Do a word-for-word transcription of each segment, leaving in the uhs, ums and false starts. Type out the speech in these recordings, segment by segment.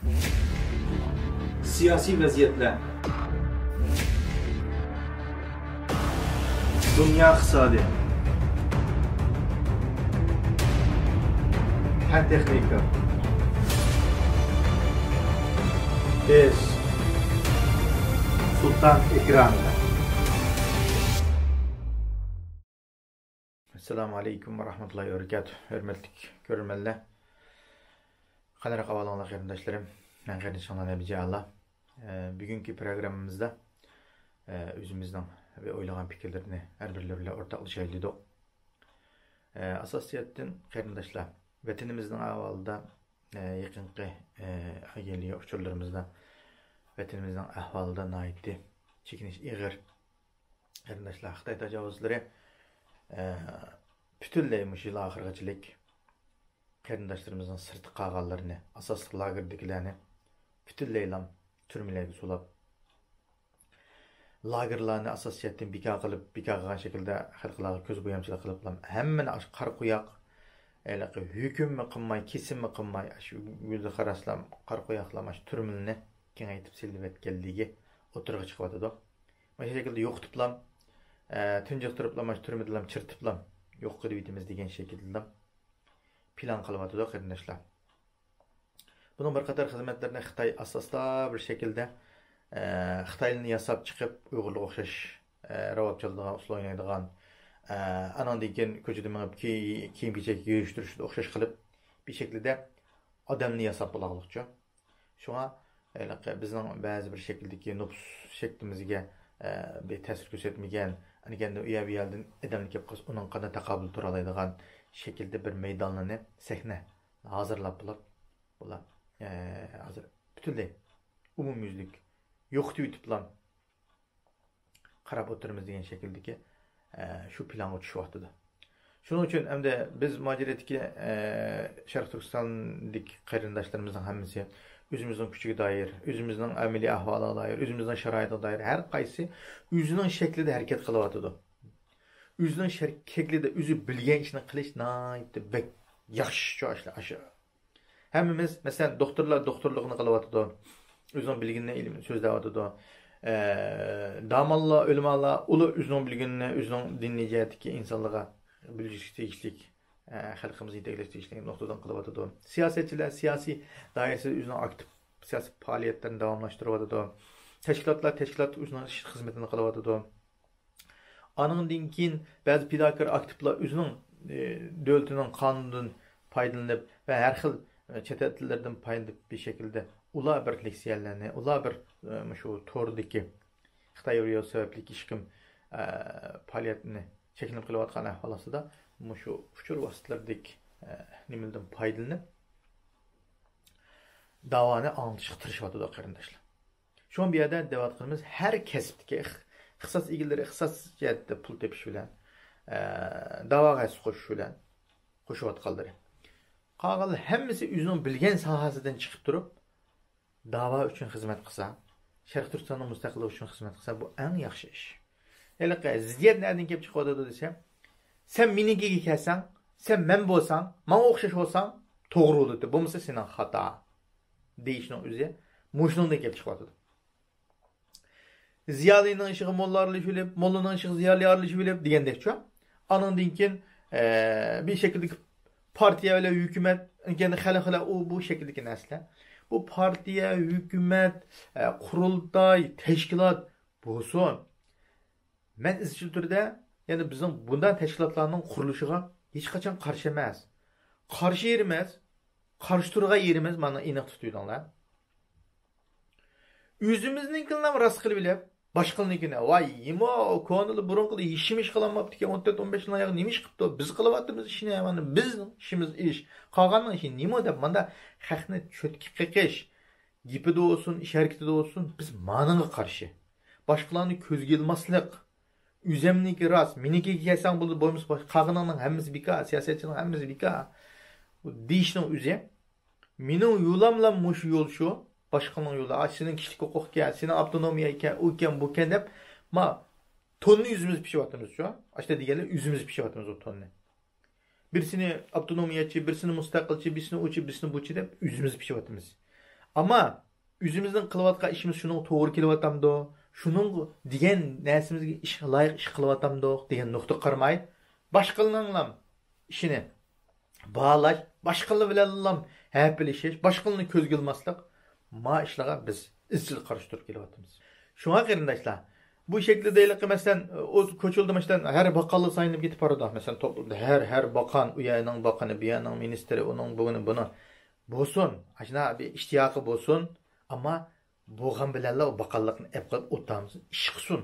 سىياسىي ۋەزىيەتلەر. دۇنيا ئىقتىسادى. پەن تېخنىكا. بىز سۇلتان ئېكرانىدا. ئەسسالامۇ ئەلەيكۇم ۋە رەھمەتۇللاھى ۋە بەرىكاتۇھ. ھۆرمەتلىك كۆرۈرمەنلەر. قانداق ئەھۋالىڭلار قېرىنداشلىرىم؟ مەن قېرىندىشىڭلار نەبىجە ئاللا. ئە، بۈگۈنكى پروگراممىمىزدا، ئە، ئۆزىمىزنىڭ بىر ئويلىغان پىكىرلىرىنى ھەر بىرلىرى بىلەن ئورتاقلىشايلى دېدۇق. ئە، ئاساسىيەتتىن قېرىنداشلار، ۋەتىنىمىزنىڭ ئەھۋالىدا، ئە، يېقىنقى، ئە، ئايگەلگى ئۇچۇرلىرىمىزدا ۋەتىنىمىزنىڭ ئەھۋالىدا ناھايىتى چېكىنىش ئېغىر. قېرىنداشلار، خىتاي تاجاۋۇزچىلىرى، ئە، پۈتۈنلەي مۇشۇ يىل ئاخىرىغىچىلىك قېرىنداشلىرىمىزنىڭ سىرتتا قالغانلىرىنى، ئاساسلىق لاگېردىكىلەرنى پۈتۈنلەيلا تۈرمىلەرگە سولاپ، لاگېرلارنى ئاساسىيەتتىن بىكار قىلىپ، بىكار قىلغان شەكىلدە خەلقلەرگە كۆز بويامچىلىق قىلىپلا، ھەممىنى ئاشۇ قارا قوياق، ھېلىقى ھۆكۈممۇ قىلماي، كېسىممۇ قىلماي، ئاشۇ يۈزى قاراسلام، قارا قوياقلام ئاشۇ تۈرمىلىرىنى كېڭەيتىپ سېلىۋەتكەنلىكى ئوتتۇرىغا چىقىۋاتىدۇ. مۇشۇ شەكىلدە يوقىتىپلا، ئە، تۇنجۇقتۇرۇپلا، مانا شۇ تۈرمىدىلا چىرىتىپلا يوق قىلىۋېتىمىز دېگەن شەكىلدىلا پىلان قىلىۋاتىدۇ، قېرىنداشلار. بۇنىڭ بىر قاتار خىزمەتلىرىنى خىتاي ئاستا-ئاستا بىر شەكىلدە، ئە، خىتايلىرىنى ياساپ چىقىپ، ئۇيغۇرلارغا ئوخشاش، ئە، راۋاب چالىدىغان، ئۇسسۇل ئوينايدىغان، ئە، ئانىڭدىن كېيىن كوچىدا مېڭىپ، كىي-، كىيىم-كېچەك يىغىشتۇرۇشىدا ئوخشاش قىلىپ، بىر شەكىلدە ئادەمنى ياساپ بولاغلىقچۇ. شۇڭا، ھېلىقى بىزنىڭ بەزى بىر شەكىلدىكى نوپۇس شەكلىمىزگە، ئە، بىر تەسىر كۆرسەتمىگەن، ئەنىكەندە ئۇ يەر بۇ يەردىن ئادەملەر كېلىپ قالسا، ئۇنىڭ قانداق تاقابىل تۇرالايدىغان شەكىلدە بىر مەيدانلىرىنى، سەھنە ھازىرلاپ بولۇپ، بۇلار، ئە، ھازىر پۈتۈنلەي ئومۇميۈزلۈك يوقىتىۋېتىپلا، قاراپ ئولتۇرىمىز دېگەن شەكىلدىكى، ئە، شۇ پىلانغا چۈشۈۋاتىدۇ. شۇنىڭ ئۈچۈن ئەمدى بىز مۇھاجىرەتتىكى، ئە، شەرقىي تۈركىستاندىكى قېرىنداشلىرىمىزنىڭ ھەممىسى ئۆزىمىزنىڭ كۈچىگە دائىر، ئۆزىمىزنىڭ ئەمەلىي ئەھۋالىغا دائىر، ئۆزىمىزنىڭ شارائىتىغا دائىر ھەر قايسى ئۆزىنىڭ شەكلىدە ھەرىكەت قىلىۋاتىدۇ. ئۆزىنىڭ شەر-، شەكلىدە ئۆزى بىلگەن ئىشنى قىلىش ناھايىتى بەك ياخشى شۇ ئىشلار، ئاشۇ. ھەممىمىز، مەسىلەن، دوختۇرلار دوختۇرلۇقىنى قىلىۋاتىدۇ. ئۆزىنىڭ بىلگىنىنى ئىلىم سۆزلەۋاتىدۇ. ئە، داموللار، ئۆلىمالار، ئۇلار ئۆزىنىڭ بىلگىنىنى، ئۆزىنىڭ دىنىي جەھەتتىكى ئىنسانلارغا بىلدۈرۈشكە تېگىشلىك، ئە، خەلقىمىزنى يېتەكلەشكە تېگىشلىك نۇقتىدىن قىلىۋاتىدۇ. سىياسەتچىلەر سىياسىي دائىرىسىدە ئۆزىنىڭ ئاكتىپ سىياسىي پائالىيەتلىرىنى داۋاملاشتۇرۇۋاتىدۇ. تەشكىلاتلار تەشكىلات ئۆزىنىڭ ئىش خىزمىتىنى قىلىۋاتىدۇ. ئانىڭدىن كېيىن بەزى پىداكار ئاكتىپلار ئۆزىنىڭ، ئى، دۆلىتىنىڭ قانۇنىدىن پايدىلىنىپ ۋە ھەر خىل، ئى، چەت ئەل تىللىرىدىن پايدىلىنىپ بىر شەكىلدە ئۇلار بىر لېكسىيەلەرنى، ئۇلار بىر، ئى، مۇشۇ توردىكى خىتاي ۋىرۇسى سەۋەبلىك ھېچكىم، ئە، پائالىيەتنى چەكلىنىپ قېلىۋاتقان ئەھۋال ئاستىدا مۇشۇ ئۇچۇر ۋاسىتىلىرىدىكى، ئە، نېمىلىرىدىن پايدىلىنىپ داۋانى ئاڭلىتىشقا تىرىشىۋاتىدۇ قېرىنداشلار. شۇڭا بۇ يەردە دەۋاتقىنىمىز ھەر كەسىپتىكى ئىخ-، ئىختىساس ئىگىلىرى ئىختىساس جەھەتتە پۇل تېپىش بىلەن، ئە، داۋاغا ھەسسە قوشۇش بىلەن قوشۇۋاتقانلىرى. قالغانلار ھەممىسى ئۆزىنىڭ بىلگەن ساھەسىدىن چىقىپ تۇرۇپ، داۋا ئۈچۈن خىزمەت قىلسا، شەرقىي تۈركىستاننىڭ مۇستەقىللىقى ئۈچۈن خىزمەت قىلسا، بۇ ئەڭ ياخشى ئىش. ھېلىقى زىددىيەت نەدىن كېلىپ چىقىۋاتىدۇ دېسە، سەن مېنىڭكىگە كەلسەڭ، سەن مەن بولساڭ، ماڭا ئوخشاش بولساڭ، توغرا بولىدۇ، بولمىسا سېنىڭ خاتا. دېيىشنىڭ ئۆزى مۇشۇنىڭدىن كېلىپ چىقىۋاتىدۇ. زىيالىينىڭ ئىشىغا موللا ئارىلىشىۋېلىپ، موللىنىڭ ئىشىغا زىيالىي ئارىلىشىۋېلىپ دېگەندەكچۇ. ئانىڭدىن كېيىن، ئە، بىر شەكىلدىكى پارتىيە بىلەن ھۆكۈمەت، يەنى خەلق بىلەن ئۇ بۇ شەكىلدىكى نەرسىلەر. بۇ پارتىيە، ھۆكۈمەت، ئە، قۇرۇلتاي، تەشكىلات بولسۇن. مەن ئىزچىل تۈردە، يەنى بىزنىڭ بۇنداق تەشكىلاتلارنىڭ قۇرۇلۇشىغا ھېچقاچان قارشى ئەمەس. قارشى يېرىمىز، قارشى تۇرغان يېرىمىز، مانا ئېنىق تۇتۇۋېلىڭلار. ئۆزىمىزنىڭكىنىلا راست قىلىۋېلىپ، باشقىلارنىڭكىنى، ۋاي، نېمە، كونىلار بۇرۇنقىلار ھېچنېمە ئىش قىلالماپتىكەن، ئون تۆت، ئون بەش يىلنىڭ ئايىغىدا نېمە ئىش قىپتۇ؟ بىز قىلىۋاتىمىز ئىشنى، مانا بىزنىڭ ئىشىمىز ئىش. قالغاننىڭ ئىشى نېمە دەپ، ماندا خەقنى چۆتكە قېقىش، گېپىدە بولسۇن، ئىش ھەرىكىتىدە بولسۇن، بىز مانىڭغا قارشى. باشقىلارنى كۆزگە ئىلماسلىق، ئۆزەمنىكى راست، مېنىڭكىگە كەلسەڭ بولدى، بولمىسا باشقا، قالغىنىڭنىڭ ھەممىسى بىكار، سىياسەتچىنىڭ ھەممىسى بىكار دېيىشنىڭ ئۆزى، مېنىڭ يولاملا مۇشۇ يول شۇ، باشقىنىڭ يولى، ئا، سېنىڭ كىشىلىك ھوقۇقكەن، سېنىڭ ئاپتونومىيەكەن، ئۇكەن، بۇكەن دەپ، ما، توننى ئۆزىمىز پىشىۋاتىمىز شۇ. ئاشۇنداق دېگەنلەر ئۆزىمىز پىشىۋاتىمىز ئۇ توننى. بىرسىنى ئاپتونومىيەچى، بىرسىنى مۇستەقىلچى، بىرسىنى ئۇچى، بىرسىنى بۇچى دەپ ئۆزىمىز پىشىۋاتىمىز. ئەمما ئۆزىمىزنىڭ قىلىۋاتقان ئىشىمىز شۇنىڭغا توغرا كېلىۋاتامدۇ؟ شۇنىڭ دېگەن نەرسىمىزگە ئىش، لايىق ئىش قىلىۋاتامدۇق دېگەن نۇقتىغا قارىماي، باشقىلارنىڭلام ئىشىنى باھالاش، باشقىلار بىلەنلا ھەپىلىشىش، باشقىلارنى كۆزگە ئىلماسلىق، ما ئىشلارغا بىز ئىزچىل قارشى تۇرۇپ كېلىۋاتىمىز. شۇڭا قېرىنداشلار، بۇ شەكىلدە ھېلىقى مەسىلەن، ئۇ كوچىلىدا مەسىلەن ھەر باققانلار سايلىنىپ كېتىپ بارىدۇ. مەسىلەن، توپلۇمدا ھەر، ھەر باققان، ئۇ يەرنىڭ باققىنى، بۇ يەرنىڭ مىنىستىرى، ئۇنىڭ بۇنى، بۇنى. بولسۇن، ئاشۇنداق بىر ئىشتىياقى بولسۇن، ئەمما بولغان بىلەنلا ئۇ باققانلىقنى ئەپ قىلىپ ئولتۇرمىسۇن، ئىش قىلسۇن.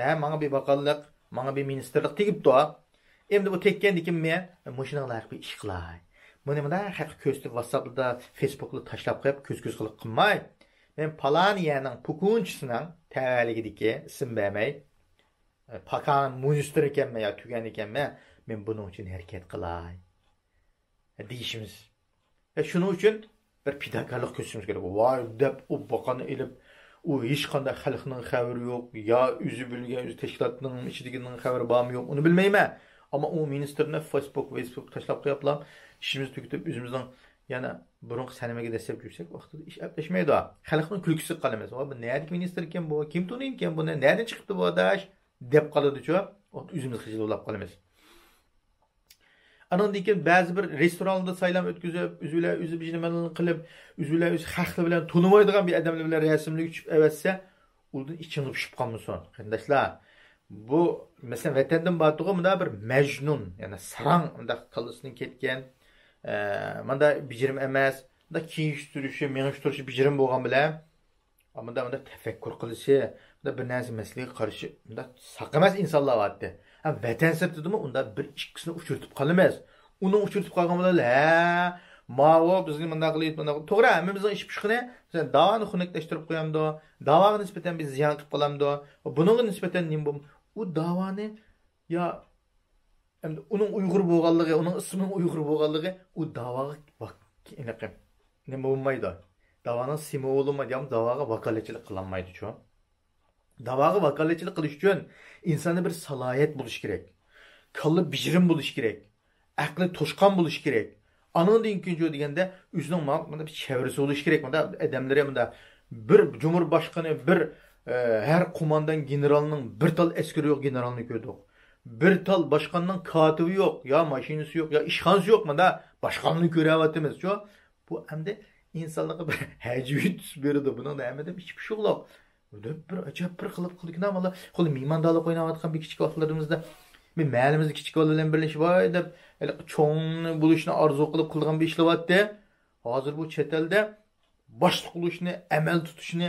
ھە، ماڭا بىر باققانلىق، ماڭا بىر مىنىستىرلىق تېگىپتۇ. ئەمدى ئۇ تەگكەندىكىن مەن مۇشۇنىڭغا لايىق بىر ئىش قىلاي. بۇنى مۇنداق خەققە كۆرسىتىپ، ۋاتساپتا، فېيسبۇكتا تاشلاپ قويۇپ، كۆز-كۆز قىلىپ قىلماي. مەن پالان يەرنىڭ پوكۇنچىسىنىڭ تەۋەلىكىدىكى، ئىسىم بەرمەي، پاكان مىنىستىر ئىكەنمەن يا تۈگەن ئىكەنمەن، مەن بۇنىڭ ئۈچۈن ھەرىكەت قىلاي دېيىشىمىز. ۋە شۇنىڭ ئۈچۈن بىر پىداكارلىق كۆرسىتىمىز كېرەك. ۋاي دەپ ئۇ باققاننى ئېلىپ، ئۇ ھېچقانداق خەلقنىڭ خەۋىرى يوق، يا ئۆزى بىلگەن، ئۆزى تەشكىلاتنىڭ ئىچىدىكىنىڭ خەۋىرى بارمۇ يوق، ئۇنى بىلمەيمەن. ئەمما ئۇ مىنىستىرنى فېيسبۇك، ۋېيسبۇك تاشلاپ قويۇپلا، ئىشىمىزنى تۈگىتىپ، ئۆزىمىزنىڭ يەنە بۇرۇنقى سەنىمىگە دەسسەپ يۈرسەك، ۋاقتىدا ئىش ئەپلەشمەيدۇ. خەلقنىڭ كۈلكىسىگە قالىمىز. ۋا بۇ نەدىكى مىنىستىر ئىكەن بۇ؟ كىم تونۇيدىكەن بۇنى؟ نەدىن چىقىپتۇ بۇ ئاداش؟ دەپ قالىدۇچۇ. ئۆزىمىز خىجىل بولاپ قالىمىز. ئانىڭدىن كېيىن بەزى بىر رېستورانلاردا سايلام ئۆتكۈزۈپ، ئۆزى بىلەن ئۆزى بىجىرمەنلىك قىلىپ، ئۆزى بىلەن ئۆزى خەقلەر بىلەن تونۇمايدىغان بىر ئادەملەر بىلەن رەسىملىك چۈشۈپ ئەۋەتسە، ئۇدىن ئىچىڭلار پۇشۇپ قالمىسۇن، قېرىنداشلار. بۇ، مەسىلەن، ۋەتەندىن بارتىغۇ مۇنداق بىر مەجنۇن، يەنى ساراڭ، مۇنداق كاللىسىدىن كەتكەن، ئە، مۇنداق بىجىرىم ئەمەس، مۇنداق كىيىش تۇرۇشى، مېڭىش تۇرۇشى بىجىرىم بولغان بىلەن، مۇنداق، مۇنداق تەپەككۇر قىلىشى، مۇنداق بىر نەرسە مەسىلىگە قارىشى، مۇنداق ساق ئەمەس ئىنسانلار بارتى. ھە، ۋەتەن سىرتىدىمۇ ئۇنداق بىر ئىككىسىنى ئۇچرىتىپ قالىمىز. ئۇنى ئۇچرىتىپ قالغان بىلەن، ھە، ماۋۇ بىزنى مۇنداق قىلىپ، مۇنداق قىلىپ. توغرا، ھەممىمىزنىڭ ئىش پىشقىنى، مەسىلەن، داۋانى خۇنۈكلەشتۈرۈپ قويامدۇ؟ داۋاغا نىسبەتەن بىز زىيان قىلىپ قالامدۇ؟ بۇنىڭغا نىسبەتەن نېمە بولم-، ئۇ داۋانى يا ئەمدى ئۇنىڭ ئۇيغۇر بولغانلىقى، ئۇنىڭ ئىسمىنىڭ ئۇيغۇر بولغانلىقى ئۇ داۋاغا ۋاك-، ئېنىقى نېمە بولمايدۇ. داۋانىڭ سىمۋولى بولمايدۇ، يا داۋاغا ۋاكالەتچىلىك قىلالمايدۇچۇ. داۋاغا ۋاكالەتچىلىك قىلىش ئۈچۈن ئىنساندا بىر سالاھىيەت بولۇشى كېرەك. كاللا بېجىرىم بولۇشى كېرەك. ئەقلى توشقان بولۇشى كېرەك. ئانىڭدىن كېيىنچۇ دېگەندە ئۆزىنىڭ مانا، مانا بىر چەۋرىسى بولۇشى كېرەك. مۇندا ئادەملىرى مۇندا بىر جۇمھۇر باشقىنى، بىر، ئە، ھەر قوماندان گېنېرالنىڭ بىر تال ئەسكىرى يوق گېنېرالنى كۆردۇق. بىر تال باشقاننىڭ كاتىپى يوق، يا ماشىنىسى يوق، يا ئىشخانىسى يوق، مانا باشقاننى كۆرۈۋاتىمىز شۇ. بۇ ئەمدى ئىنسانلارغا بىر ھەجۋىي تۈس بېرىدۇ. بۇنىڭدا ھەممىدە ئىچ پۇشۇقلۇق. بىر ئەجەب بىر قىلىپ قىلىدىكىنا مانا. خۇددى مېھماندارلىق ئويناۋاتقان بىر كىچىك ۋاقىتلىرىمىزدا، بىر مەھەللىمىزدە كىچىك بالا بىلەن بىرلىشىپ، ۋاي دەپ، ھېلىقى چوڭ بولۇشنى ئارزۇ قىلىپ قىلىدىغان بىر ئىشلار بارتتى. ھازىر بۇ چەت ئەلدە باشلىق بولۇشنى، ئەمەل تۇتۇشنى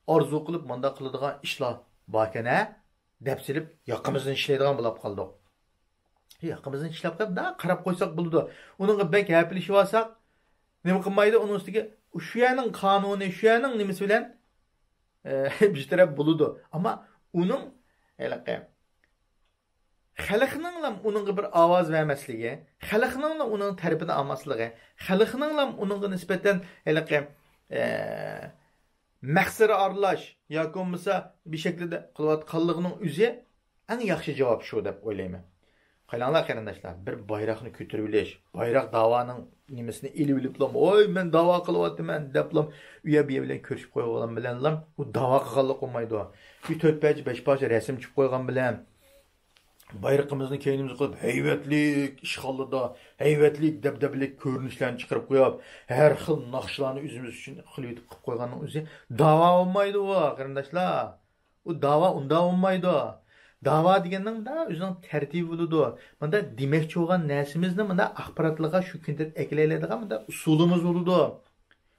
ئارزۇ قىلىپ مۇنداق قىلىدىغان ئىشلار باركەن ھە، دەپ سېلىپ ياقىمىزدىن ئىشلەيدىغان بولاپ قالدۇق. ياقىمىزدىن ئىشلەپ قېلىپ، مۇنداق قاراپ قويساق بولىدۇ. ئۇنىڭغا بەك ھەپىلىشىۋالساق، نېمە قىلمايدۇ، ئۇنىڭ ئۈستىگە شۇ يەرنىڭ قانۇنى، شۇ يەرنىڭ نېمىسى بىلەن، ئە، بىر تەرەپ بولىدۇ. ئەمما ئۇنىڭ ھېلىقى خەلقنىڭلام ئۇنىڭغا بىر ئاۋاز بەرمەسلىكى، خەلقنىڭلا ئۇنىڭ تەرىپىنى ئالماسلىقى، خەلقنىڭلام ئۇنىڭغا نىسبەتەن ھېلىقى، ئە، مەخسىرە ئارىلاش ياكى بولمىسا بىر شەكىلدە قىلىۋاتقانلىقىنىڭ ئۆزى ئەڭ ياخشى جاۋاب شۇ دەپ ئويلايمەن. قاراڭلار قېرىنداشلار، بىر بايراقنى كۆتۈرۈۋېلىش، بايراق داۋانىڭ نېمىسىنى ئېلىۋېلىپلا، ۋوي مەن داۋا قىلىۋاتىمەن دەپلا، ئۇ يەر بۇ يەر بىلەن كۆرۈشۈپ قويغان بىلەنلا ئۇ داۋا قىلغانلىق بولمايدۇ. بىر تۆت پارچە، بەش پارچە رەسىم چۈشۈپ قويغان بىلەن، بايرىقىمىزنى كەينىمىزگە قويۇپ، ھەيۋەتلىك ئىشخانىلاردا ھەيۋەتلىك، دەبدەبىلىك كۆرۈنۈشلەرنى چىقىرىپ قويۇپ، ھەر خىل ناخشىلارنى ئۆزىمىز ئۈچۈن قىلىۋېتىپ قىلىپ قويغاننىڭ ئۆزى داۋا بولمايدۇ، قېرىنداشلار. ئۇ داۋا ئۇنداق بولمايدۇ. داۋا دېگەننىڭ مۇنداق ئۆزىنىڭ تەرتىپى بولىدۇ. مۇنداق دېمەكچى بولغان نەرسىمىزنى مۇنداق ئاخباراتلارغا شۇ كۈندە ئەكېلەلەيدىغان مۇنداق ئۇسۇلىمىز بولىدۇ.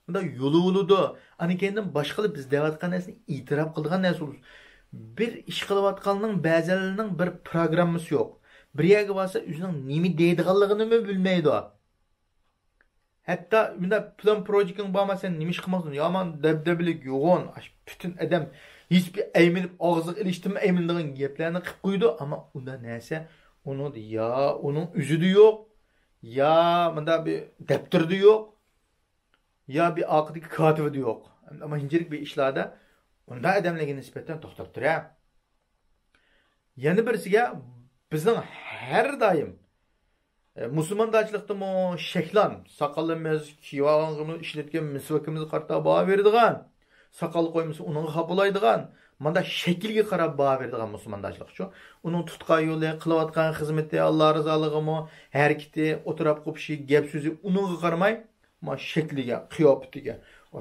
مۇنداق يولى بولىدۇ. ئاندىن كېيىندىن باشقىلار بىز دەۋاتقان نەرسىنى ئېتىراپ قىلىدىغان نەرسە بولىدۇ. بىر ئىش قىلىۋاتقاننىڭ بەزىلىرىنىڭ بىر پروگراممىسى يوق. بىر يەرگە بارسا ئۆزىنىڭ نېمە دەيدىغانلىقىنىمۇ بىلمەيدۇ. ھەتتا مۇنداق پىلان پروژېكتىڭ بارما، سەن نېمە ئىش قىلماقچىسەن؟ يامان دەبدەبىلىك يوغان، ئاشۇ پۈتۈن ئادەم ھېچبىر ئەيمىنىپ، ئاغزىغا ئېلىشتىنمۇ ئەيمىنىدىغان گەپلەرنى قىلىپ قويىدۇ. ئەمما ئۇنداق نەرسە ئۇنىڭدا يا ئۇنىڭ ئۆزىدە يوق، يا مۇنداق بىر دەپتىرىدە يوق، يا بىر ئارقىدىكى كاتىپىدا يوق. ئەمما ئىنچىلىك بىر ئىشلاردا ئۇنداق ئادەملەرگە نىسبەتەن توختاپ تۇرە. يەنە بىرسىگە، بىزنىڭ ھەر دائىم ئە، مۇسۇلماندارچىلىقتىمۇ شەكلان، ساقىلىمىز، كىيىۋالغانغىمىز، ئىشلەتكەن مىسۋاكىمىزغا قارىتا باھا بېرىدىغان، ساقال قويمىسا ئۇنىڭغا خاپىلايدىغان، مانا شەكلىگە قاراپ باھا بېرىدىغان مۇسۇلماندارچىلىق شۇ. ئۇنىڭ تۇتقان يولى، قىلىۋاتقان خىزمىتى، ئاللا رىزالىقىمۇ، ھەرىكىتى، ئوتتۇرا قويۇپ شۇ گەپ سۆزى، ئۇنىڭغا قارىماي، ما شەكلىگە، قىياپىتىگە،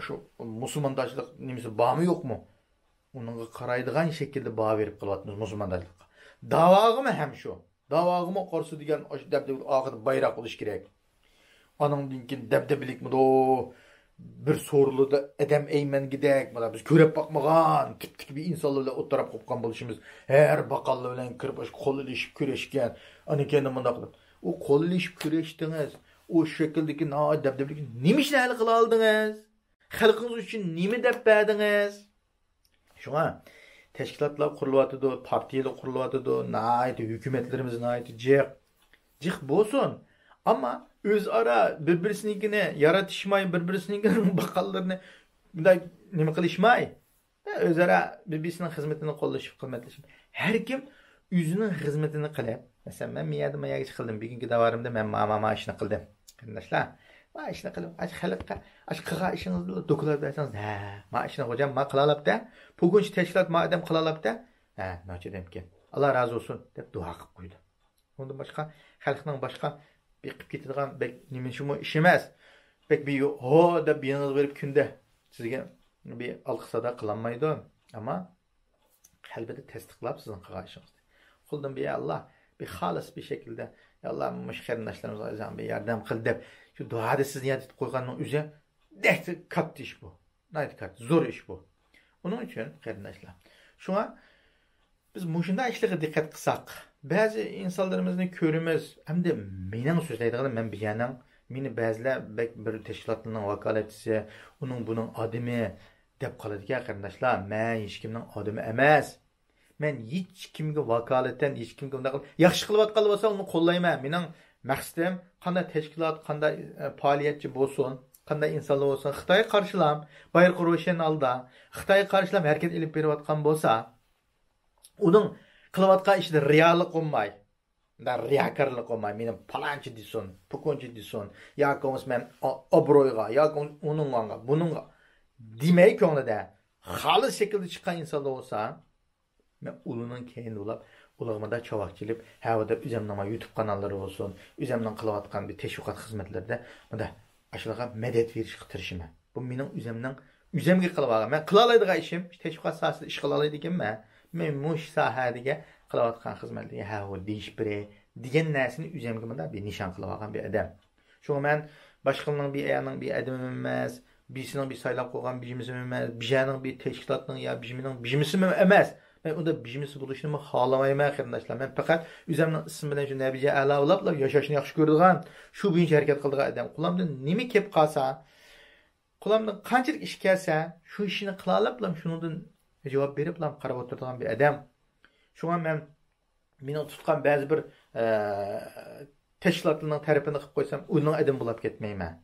شۇ مۇسۇلماندارچىلىق نېمىسى بارمۇ يوقمۇ؟ ئۇنىڭغا قارايدىغان شەكىلدە باھا بېرىپ قېلىۋاتىمىز مۇسۇلماندارچىلىققا. داۋاغىمۇ ھەم شۇ. داۋاغىمۇ قارىسا دېگەن ئاشۇ دەبدەبىلىك ئاخىرىدا بايراق بولۇشى كېرەك. ئانىڭدىن كېيىن دەبدەبىلىكمىدۇ؟ بىر سورۇنلىرىدا ئادەم ئەيمەنگۈدەك، مانا بىز كۆرۈپ باقمىغان تىپ-تىكى بىر ئىنسانلار بىلەن ئوتتۇرا قوپقان بولۇشىمىز. ھەر باققانلار بىلەن كىرىپ، ئاشۇ قول ئېلىشىپ كۆرۈشكەن. ئاندىن كېيىن مۇنداق قىلىپ، ئۇ قول ئېلىشىپ كۆرۈشتىڭىز. ئۇ شەكىلدىكى ناھايىتى دەبدەبىلىك نېمە ئىشنى ھەل قىلالدىڭىز؟ خەلقىڭىز ئۈچۈن نېمە دەپ بەردىڭىز؟ شۇڭا تەشكىلاتلار قۇرۇلۇۋاتىدۇ، پارتىيەلەر قۇرۇلۇۋاتىدۇ، ناھايىتى ھۆكۈمەتلىرىمىز ناھايىتى جىق. جىق بولسۇن. ئەمما ئۆزئارا بىر-بىرسىنىڭكىنى يارىتىشماي، بىر-بىرسىنىڭكىنىڭ باققانلىرىنى بۇنداق نېمە قىلىشماي، ئۆزئارا بىر-بىرسىنىڭ خىزمىتىنى قوللىشىپ، خىزمەتلىشىپ، ھەر كىم ئۆزىنىڭ خىزمىتىنى قىلىپ، مەسىلەن، مەن مەيەردە مايەرگىچە قىلدىم، بۈگۈنكى داۋامىمدا مەن ما، ما، ما ئىشنى قىلدىم. قېرىنداشلار، ما ئىشنى قىلىپ، ئاشۇ خەلققە، ئاشۇ قىلغان ئىشىڭىزنى دوكلات بەرسىڭىز، ھە، ما ئىشنى خوجام ما قىلالاپتە، پوگونچى تەشكىلات ما ئادەم قىلالاپتە، ھە، ناچە ئادەمكەن، ئاللا رازى بولسۇن، دەپ دۇئا قىلىپ قويىدۇ. ئۇندىن باشقا خەلقنىڭ باشقا بېقىپ كېتىدىغان بەك نېمىشىمۇ ئىش ئەمەس. بەك بىر ھو دەپ يېنىڭىزغا بېرىپ كۈندە سىزگە بىر ئالقىش سادا قىلالمايدۇ. ئەمما قەلبىدە تەستىقلاپ سىزنىڭ قىلغان ئىشىڭىزنى. قولدىن بىر يا ئاللا، بىر خالىس بىر شەكىلدە، يا ئاللا، مۇشۇ قېرىنداشلىرىمىزغا ئۆزۈڭ بىر ياردەم قىل دەپ، شۇ دۇئادا سىزنى ياد ئېتىپ قويغاننىڭ ئۆزى دەھشەت كاتتا ئىش بۇ. ناھايىتى كاتتا، زور ئىش بۇ. ئۇنىڭ ئۈچۈن، قېرىنداشلار، شۇڭا بىز مۇشۇنداق ئىشلارغا دىققەت قىلساق، بەزى ئىنسانلىرىمىزنى كۆرىمىز، ئەمدى مېنىڭ سۆزلەيدىغىنىم، مەن بىجانىڭ، مېنى بەزىلەر بەك بىر تەشكىلاتنىڭ ۋاكالەتچىسى، ئۇنىڭ بۇنىڭ ئادىمى دەپ قالىدىكەن، قېرىنداشلار. مەن ھېچكىمنىڭ ئادىمى ئەمەس. مەن ھېچكىمگە ۋاكالىتەن، ھېچكىمگە ئۇنداق قىلىپ، ياخشى قىلىۋاتقانلار بولسا، ئۇنى قوللايمەن. مېنىڭ مەقسىتىم، قانداق تەشكىلات، قانداق، ئە، پائالىيەتچى بولسۇن، قانداق ئىنسانلار بولسۇن، خىتايغا قارشىلام، بايرىقى روشەن ھالدا، خىتايغا قارشىلام ھەرىكەت ئېلىپ بېرىۋاتقان بولسا، ئۇنىڭ قىلىۋاتقان ئىشىدا رىيالىق بولماي، مۇنداق رىياكارلىق بولماي، مېنى پالانچى دېسۇن، پۇكۇنچى دېسۇن، ياكى بولمىسا مەن ئا-، ئابرويغا، ياكى بولمىسا ئۇنىڭغا، بۇنىڭغا دېمەي كۆڭلىدە، خالىس شەكىلدە چىققان ئىنسانلار بولسا، مەن ئۇلارنىڭ كەينىدە بولاپ، ئۇلارغا مۇنداق چاۋاك چېلىپ، ھەۋە دەپ ئۆزەمنىڭ ما يۇتۇب قاناللىرى بولسۇن، ئۆزەمنىڭ قىلىۋاتقان بىر تەشۋىقات خىزمەتلىرىدە مۇنداق ئاشۇلارغا مەدەت بېرىشكە تىرىشىمەن. بۇ مېنىڭ ئۆزەمنىڭ، ئۆزەمگە قىلىۋالغان. مەن قىلالايدىغان ئىشىم، تەشۋىقات ساھەسىدە ئىش قىلالايدىكەنمەن. مەن مۇشۇ ساھەدىكى قىلىۋاتقان خىزمەتلەرگە ھەۋە دېيىش بېرەي دېگەن نەرسىنى ئۆزەمگە مۇنداق بىر نىشان قىلىۋالغان بىر ئادەم. شۇڭا مەن باشقىنىڭ بىر ئەيالنىڭ بىر ئادىمىمۇ ئەمەس، بىرسىنىڭ بىر سايلاپ قويغان بىژمىسىمۇ ئەمەس، بىژەنىڭ بىر تەشكىلاتنىڭ يا بىژمىنىڭ بىژمىسىمۇ ئەمەس. مەن ئۇنداق بىژمىسى بولۇشنىمۇ خالىمايمەن، قېرىنداشلار. مەن پەقەت ئۆزەمنىڭ ئىسمى بىلەن شۇ نەبىجە ئەلا بولاپلا ياشاشنى ياخشى كۆرىدىغان، شۇ بويىچە ھەرىكەت قىلىدىغان ئادەم. قولۇمدىن نېمە كېلىپ قالسا، قولۇمدىن قانچىلىك ئىش كەلسە، شۇ ئىشنى قىلالاپلا، شۇنىڭدىن جاۋاب بېرىپلا قاراپ ئولتۇرىدىغان بىر ئادەم. شۇڭا مەن مېنىڭ تۇتقان بەزى بىر، ئە، تەشكىلاتلارنىڭ تەرىپىنى قىلىپ قويسام، ئۇنىڭ ئادىمى بولاپ كەتمەيمەن.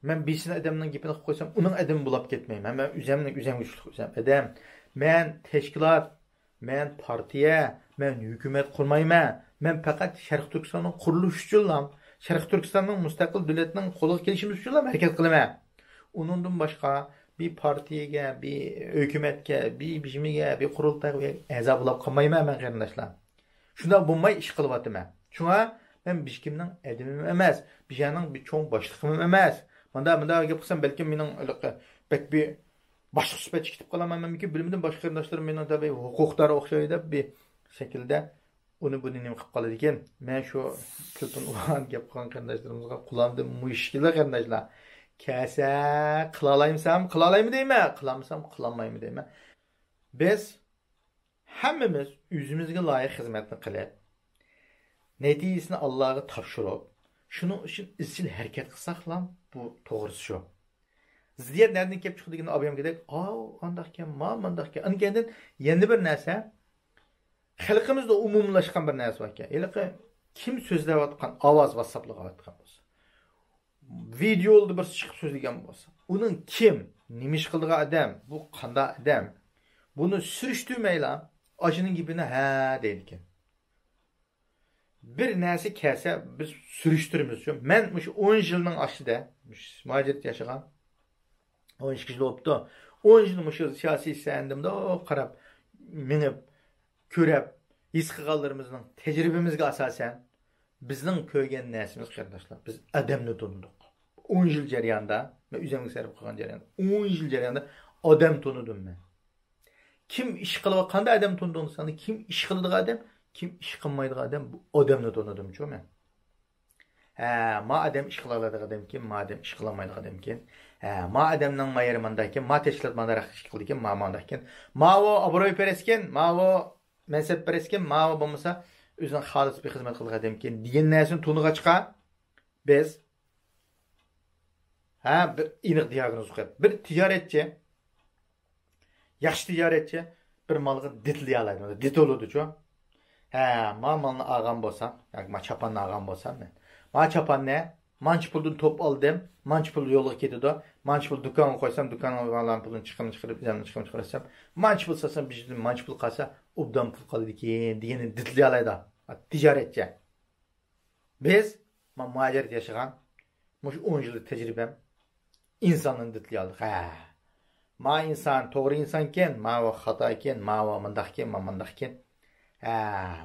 مەن بىرسىنىڭ ئادەمنىڭ گېپىنى قىلىپ قويسام، ئۇنىڭ ئادىمى بولاپ كەتمەيمەن. مەن ئۆزەمنىڭ، ئۆزەم كۈچلۈك، ئۆزەم ئادەم. مەن تەشكىلات، مەن پارتىيە، مەن ھۆكۈمەت قۇرمايمەن. مەن پەقەت شەرقىي تۈركىستاننىڭ قۇرۇلۇشى ئۈچۈنلا، شەرقىي تۈركىستاننىڭ مۇستەقىل دۆلەتنىڭ قولىغا كېلىشىمىز ئۈچۈنلا ھەرىكەت قىلىمەن. ئۇنىڭدىن باشقا بىر پارتىيەگە، بىر ھۆكۈمەتكە، بىر بىژمىگە، بىر قۇرۇلتايغا ئەزا بولاپ قالمايمەن مەن، قېرىنداشلار. شۇنداق بولماي ئىش قىلىۋاتىمەن. شۇڭا مەن ھېچكىمنىڭ ئادىمىم ئەمەس، بىژەنىڭ بىر چوڭ باشلىقىمۇم ئەمەس. مۇنداق، مۇنداق گەپ قىلسام، بەلكىم مېنىڭ ھېلىقى بەك بىر باشلىق سۈپەتتە كېتىپ قالامەن، مەنمۇكى بىلمىدىم، باشقا قېرىنداشلىرىم مېنىڭ تەبىئىي ھوقۇقدار ئوخشايدۇ دەپ بىر شەكىلدە ئۇنى بۇنى نېمە قىلىپ قالىدىكەن. مەن شۇ كۈلپۈن ئۇرغان گەپ قىلغان قېرىنداشلىرىمىزغا قۇلامدىن مۇشكىلە قېرىنداشلار. كەلسە قىلالايمسام قىلالايمەن دەيمەن، قىلالمىسام قىلالمايمەن دەيمەن. بىز ھەممىمىز ئۆزىمىزگە لايىق خىزمەتنى قىلىپ، نەتىجىسىنى ئاللاغا تاپشۇرۇپ، شۇنىڭ ئۈچۈن ئىزچىل ھەرىكەت قىلساقلا، بۇ توغرىسى شۇ. زىددىيەت نەدىن كېلىپ چىقىدۇ دېگەندە، ئابايام دېگەندەك، ئاۋۇ ئانداقكەن، ما مانداقكەن. ئاندىن كېيىن يەنە بىر نەرسە، خەلقىمىزدە ئومۇملاشقان بىر نەرسە باركەن. ھېلىقى كىم سۆزلەۋاتقان، ئاۋاز ۋاتساپلىغا ئاتقان بولسا، ۋىدېئودا بىرسى چىقىپ سۆزلىگەن بولسا، ئۇنىڭ كىم، نېمە ئىش قىلىدىغان ئادەم، بۇ قانداق ئادەم، بۇنى سۈرۈشتۈرمەيلا، ئاشۇنىڭ گېپىنى ھە دەيدىكەن. بىر نەرسە كەلسە، بىز سۈرۈشتۈرىمىز شۇ. مەن مۇشۇ ئون يىلنىڭ ئىچىدە، مۇشۇ مۇھاجىرەتتە ياشىغان، ئون ئىككى يىل بوپتۇ. ئون يىل مۇشۇ سىياسىي سەھنىدە قاراپ، مېڭىپ، كۆرۈپ، ھېس قىلغانلىرىمىزنىڭ تەجرىبىمىزگە ئاساسەن، بىزنىڭ كۆرگەن نەرسىمىز، قېرىنداشلار، بىز ئادەمنى تونۇدۇق. ئون يىل جەريانىدا، مەن ئۆزۈمگە سەرپ قىلغان جەرياندا، ئون يىل جەرياندا ئادەم تونۇدۇم مەن. كىم ئىش قىلىۋاتقاندا ئادەم تونۇدۇڭ دېسەڭدە، كىم ئىش قىلىدىغان ئادەم، كىم ئىش قىلمايدىغان ئادەم، بۇ ئادەمنى تونۇدۇمچۇ مەن. ھە، ما ئادەم ئىش قىلالايدىغان ئادەمكەن، ما ئادەم ئىش قىلالمايدىغان ئادەمكەن. ھە، ما ئادەمنىڭ ما يېرى مانداكەن، ما تەشكىلات مانداق ئىش قىلىدىكەن، ما مانداكەن. ماۋۇ ئابرويپەرەسكەن، ماۋۇ مەنسەپپەرەسكەن، ماۋۇ بولمىسا ئۆزىنىڭ خالىس بىر خىزمەت قىلىدىغان ئادەمكەن دېگەن نەرسىنى تونۇغاچقا، بىز، ھە، بىر ئېنىق دىياگنوز قويۇپ، بىر تىجارەتچى، ياخشى تىجارەتچى بىر مالغا دېتىلىيالايدۇ، دېتولىدىچۇ. ھە، ما مالنى ئالغان بولسام ياكى ما چاپاننى ئالغان بولسام مەن، ما چاپاننى مانچە پۇلدىن توپ ئالدىم، مانچە پۇل يولغا كېتىدۇ، مانچە پۇل دۇكانغا قويسام، دۇكانغا ئالغان پۇلدىن چىقىم چىقىرىپ، ئىزامنى چىقىم چىقىرسام، مانچە پۇل سالسام، بىزدىن مانچە پۇل قالسا، ئوبدان پۇل قالىدىكەن دېگەننى دېتىلىيالايدۇ تىجارەتچى. بىز، ما مۇھاجىرەتتە ياشىغان، مۇشۇ ئون يىللىق تەجرىبەم ئىنساننى دىتلىيالدۇق. ھە، ما ئىنسان توغرا ئىنسانكەن، ماۋۇ خاتاكەن، ماۋۇ مۇنداقكەن، ما مۇنداقكەن. ھە،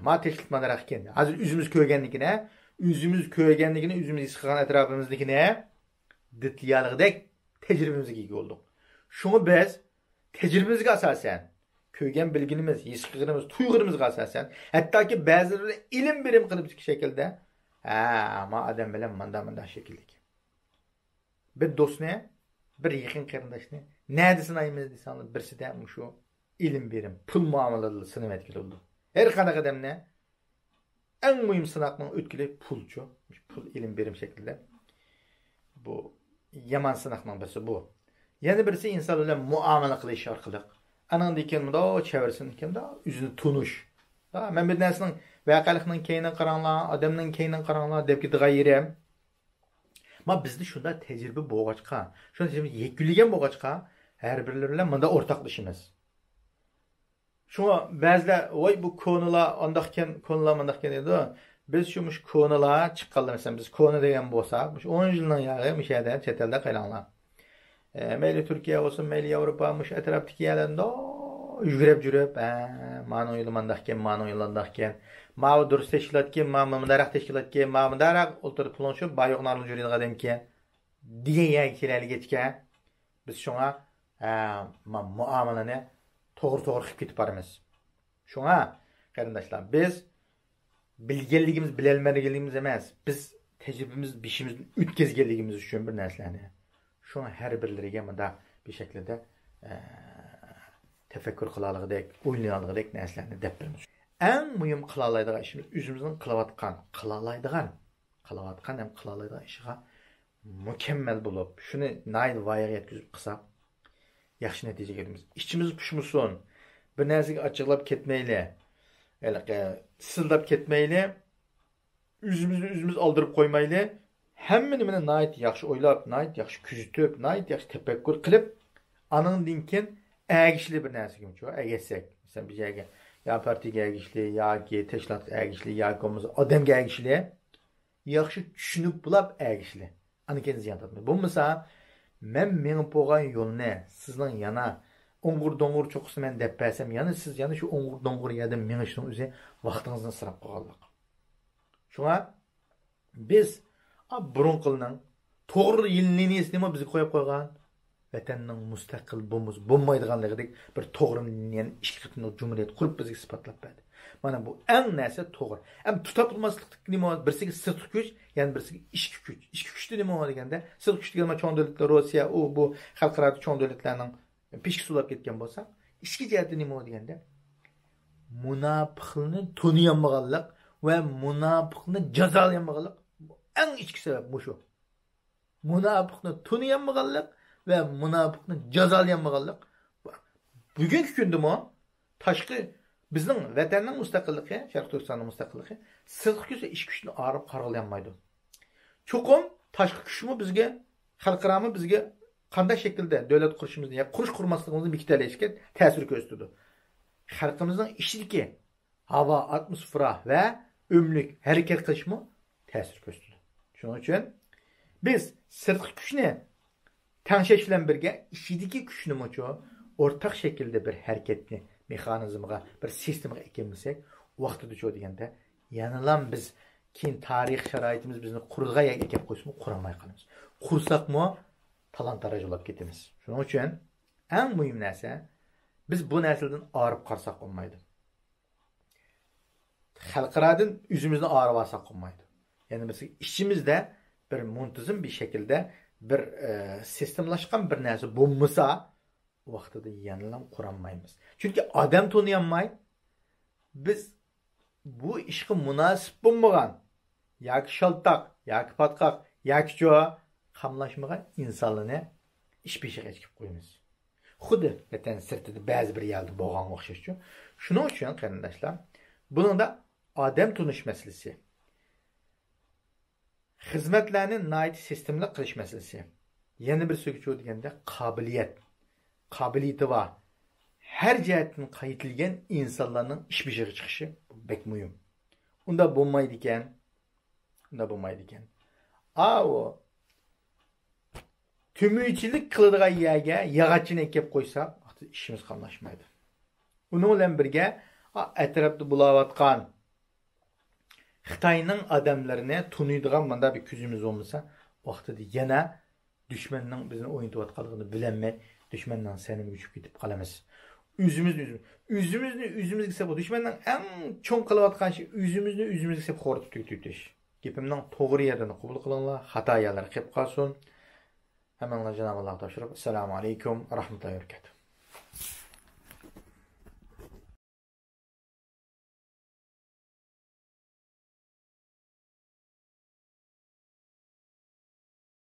ما تەشكىلات مانداقكەن. ھازىر ئۆزىمىز كۆرگەننىكىنى، ئۆزىمىز كۆرگەننىكىنى، ئۆزىمىز ھېس قىلغان ئەتراپىمىزدىكىنى دىتلىيالىغۇدەك تەجرىبىمىزگە ئىگە بولدۇق. شۇڭا بىز تەجرىبىمىزگە ئاساسەن، كۆرگەن بىلگىنىمىز، ھېس قىلغىنىمىز، تۇيغىنىمىزغا ئاساسەن، ھەتتاكى بەزىلىرى ئىلىم بېرىم قىلىپ شەكىلدە، ھە، ما ئادەم بىلەن ماندا ماندا شەكىللىك. بىر دوستنى، بىر يېقىن قېرىنداشنى نەدە سىنايمىز دېسەڭلار، بىرسىدە مۇشۇ ئىلىم بېرىم، پۇل مۇئامىلىدىلا سىنىۋەتكىلى بولىدۇ. ھەر قانداق ئادەمنى ئەڭ مۇھىم سىناقنىڭ ئۆتكىلى پۇلچۇ. پۇل ئىلىم بېرىم شەكلىدە. بۇ يامان سىناقنىڭ بىرسى بۇ. يەنە بىرسى ئىنسان بىلەن مۇئامىلە قىلىش ئارقىلىق. ئانىڭدىن كېيىن مۇنداق چەۋرىسىدىن كېيىن مۇنداق ئۆزىنى تونۇش. ھە، مەن بىر نەرسىنىڭ ۋەقەلىكنىڭ كەينىگە قاراڭلار، ئادەمنىڭ كەينىگە قاراڭلار دەپ كېتىدىغان يېرىم. ما بىزدە شۇنداق تەجرىبە بولغاچقا، شۇنى يەكۈنلىگەن بولغاچقا، ھەر بىرلىرى بىلەن مۇنداق ئورتاقلىشىمىز. شۇڭا بەزىلەر، ۋاي، بۇ كونىلار ئانداقكەن، كونىلار مانداقكەن دەيدۇ. بىز شۇ مۇشۇ كونىلار چىققانلار، مەسىلەن، بىز كونا دېگەن بولساق، مۇشۇ ئون يىلنىڭ ياغى مۇشۇ يەردە، چەت ئەلدە قاراڭلار. ئە، مەيلى تۈركىيە بولسۇن، مەيلى ياۋروپا، مۇشۇ ئەتراپتىكى يەرلەردە يۈگۈرۈپ يۈرۈپ، ئە، مانىڭ يولى مانداقكەن، مانىڭ يولى ئانداقكەن. ماۋۇ دۇرۇس تەشكىلاتكەن، ماۋۇ مۇنداقراق تەشكىلاتكەن، ماۋۇ مۇنداقراق ئولتۇرۇپ پۇلۇڭ شۇ، باي يوق نارلىق يۈرىدىغان ئادەمكەن دېگەن يەرگە كېلەلىگەچكە، بىز شۇڭا، ئە، ما-، مۇئامىلىنى توغرا توغرا قىلىپ كېتىپ بارىمىز. شۇڭا، قېرىنداشلار، بىز بىلگەنلىكىمىز، بىلەلمىگەنلىكىمىز ئەمەس، بىز تەجرىبىمىز، بېشىمىزدىن ئۆتكۈزگەنلىكىمىز ئۈچۈن بىر نەرسىلەرنى. شۇڭا ھەر بىرلىرىگە مۇنداق بىر شەكىلدە، ئە، تەپەككۇر قىلالىغۇدەك، ئويلىيالىغۇدەك نەرسىلەرنى دەپ بېرىمىز. ئەڭ مۇھىم قىلالايدىغان ئىشىمىز ئۆزىمىزنىڭ قىلىۋاتقان، قىلالايدىغان، قىلىۋاتقان ھەم قىلالايدىغان ئىشىغا مۇكەممەل بولۇپ، شۇنى ناھايىتى ۋايىغا يەتكۈزۈپ قىلساق، ياخشى نەتىجىگە ئېرىشىمىز. ئىچىمىز پۇشمىسۇن، بىر نەرسىگە ئاچچىقلاپ كەتمەيلى، ھېلىقى سىزىلداپ كەتمەيلى، ئۆزىمىزنى ئۆزىمىز ئالدىرىپ قويمايلى، ھەممە نېمىنى ناھايىتى ياخشى ئويلاپ، ناھايىتى ياخشى كۆزىتىپ، ناھايىتى ياخشى تەپەككۇر قىلىپ، ئانىڭدىن كېيىن ئەگىشلى بىر نەرسىگە ئەگەشسەك، مەسىلەن، بىر يەرگە يا پارتىيەگە ئەگىشلى، ياكى تەشكىلاتقا ئەگىشلى، ياكى بولمىسا ئادەمگە ئەگىشلى، ياخشى چۈشىنىپ بولاپ ئەگىشلى. ئاندىن كېيىن زىيان تارتمايدۇ. بولمىسا، مەن مېڭىپ بولغان يولنى سىزنىڭ يەنە ئوڭغۇر دوڭغۇر چوققىسىنى مەن دەپ بەرسەم، يەنە سىز يەنە شۇ ئوڭغۇر دوڭغۇر يەردە مېڭىشنىڭ ئۆزى ۋاقتىڭىزنى ئىسراپ قىلغانلىق. شۇڭا بىز، ئا، بۇرۇنقىلارنىڭ توغرا لىنىيىسىنىمۇ بىزگە قويۇپ قويغان. ۋەتەننىڭ مۇستەقىل بولمىسا بولمايدىغانلىقىدەك بىر توغرا لىنىيەنى ئىككى قېتىملىق جۇمھۇرىيەت قۇرۇپ بىزگە ئىسپاتلاپ بەردى. مانا بۇ ئەڭ نەرسە توغرا. ئەمما تۇتۇپ بولماسلىقتىكى نېمە بار؟ بىرسىگە سىرتقى كۈچ، يەنە بىرسىگە ئىچكى كۈچ. ئىچكى كۈچتە نېمە بار دېگەندە، سىرتقى كۈچ دېگەن چوڭ دۆلەتلەر، روسىيە، ئۇ، بۇ خەلقئارادا چوڭ دۆلەتلەرنىڭ پېشكە سۇلاپ كەتكەن بولساق، ئىچكى جەھەتتە نېمە بار دېگەندە، مۇناپىقلىرنى تونۇيالمىغانلىق ۋە مۇناپىقنى جازالىيالمىغانلىق، ئەڭ ئىچكى سەۋەب مۇشۇ. مۇناپىقنى تونۇيالمىغانلىق ۋە مۇناپىقنى جازالىيالمىغانلىق. بۈگۈنكى كۈندىمۇ تاشقى، بىزنىڭ ۋەتەننىڭ مۇستەقىللىقى، شەرقىي تۈركىستاننىڭ مۇستەقىللىقى سىرتقى كۈچ ۋە ئىچكى كۈچتىن ئايرىپ قارىلىيالمايدۇ. چوقۇم تاشقى كۈچمۇ بىزگە، خەلقئارامۇ بىزگە قانداق شەكىلدە دۆلەت قۇرۇشىمىزنى يا قۇرۇش قۇرماسلىقىمىزنى بېكىتەلەيشىگە تەسىر كۆرسىتىدۇ. خەلقىمىزنىڭ ئىچىدىكى ھاۋا، ئاتموسفېرا ۋە ئۈنۈملۈك ھەرىكەت قىلىشمۇ تەسىر كۆرسىتىدۇ. شۇنىڭ ئۈچۈن بىز سىرتقى كۈچنى تەڭشەش بىلەن بىرگە ئىچىدىكى كۈچنىمۇچۇ ئورتاق شەكىلدە بىر ھەرىكەتنى مېخانىزمغا، بىر سىستېمىغا ئەكەلمىسەك، ۋاقتىدىچۇ دېگەندە يەنىلا بىز كېيىن تارىخ شارائىتىمىز بىزنى قۇرىدىغان يەرگە ئەكەپ قويسىمۇ قۇرالماي قالىمىز. قۇرساقمۇ تالان-تاراج بولۇپ كېتىمىز. شۇنىڭ ئۈچۈن ئەڭ مۇھىم نەرسە، بىز بۇ نەرسىلەردىن ئايرىپ قارىساق بولمايدۇ. خەلقئارادىن ئۆزىمىزنى ئايرىۋالساق بولمايدۇ. يەنى بىز ئىچىمىزدە بىر مۇنتىزىم بىر شەكىلدە بىر، ئە، سىستېمىلاشقان بىر نەرسە بولمىسا، ۋاقتىدا يەنىلا قۇرالمايمىز. چۈنكى ئادەم تونۇيالماي، بىز بۇ ئىشقا مۇناسىپ بولمىغان ياكى شالتاق، ياكى پاتقاق، ياكىچۇ قاملاشمىغان ئىنسانلارنى ئىش بېشىغا ئەكىپ قويىمىز. خۇددى ۋەتەن سىرتىدا بەزى بىر يەردە بولغانغا ئوخشاشچۇ. شۇنىڭ ئۈچۈن، قېرىنداشلار، بۇنىڭدا ئادەم تونۇش مەسىلىسى، خىزمەتلەرنى ناھايىتى سىستېمىلىق قىلىش مەسىلىسى، يەنە بىر سۆزگىچۇ دېگەندە قابىلىيەت، قابىلىيىتى بار، ھەر جەھەتتىن قايتىلىگەن ئىنسانلارنىڭ ئىش بېشىغا چىقىشى بەك مۇھىم. ئۇنداق بولمايدىكەن، ئۇنداق بولمايدىكەن. ئاۋۇ تۆمۈرچىلىك قىلىدىغان يەرگە ياغاچچىنى ئەكەپ قويساق، ئىشىمىز قاملاشمايدۇ. ئۇنىڭ بىلەن بىرگە، ئا، ئەتراپتا بولاۋاتقان خىتاينىڭ ئادەملىرىنى تونۇيدىغان مۇنداق بىر كۆزىمىز بولمىسا، ۋاقتىدا يەنە دۈشمەننىڭ بىزنى ئوينىتىۋاتقانلىقىنى بىلەلمەي، دۈشمەننىڭ سەنىمىگە چۈشۈپ كېتىپ قالىمىز. ئۆزىمىزنى ئۆزىمىز، ئۆزىمىزنى ئۆزىمىزگە سەپ، دۈشمەننىڭ ئەڭ چوڭ قىلىۋاتقان ئىشى ئۆزىمىزنى ئۆزىمىزگە سەپ خورىتىپ تۈگىتىۋېتىش. گېپىمنىڭ توغرا يەرلىرىنى قوبۇل قىلىڭلار، خاتا يەرلىرى قېلىپ قالسۇن. ھەممىڭلارنى جانابى ئاللاغا تاپشۇرۇپ، ئەسسالامۇ ئەلەيكۇم ۋە رەھمەتۇللاھى ۋە بەرىكاتۇھ.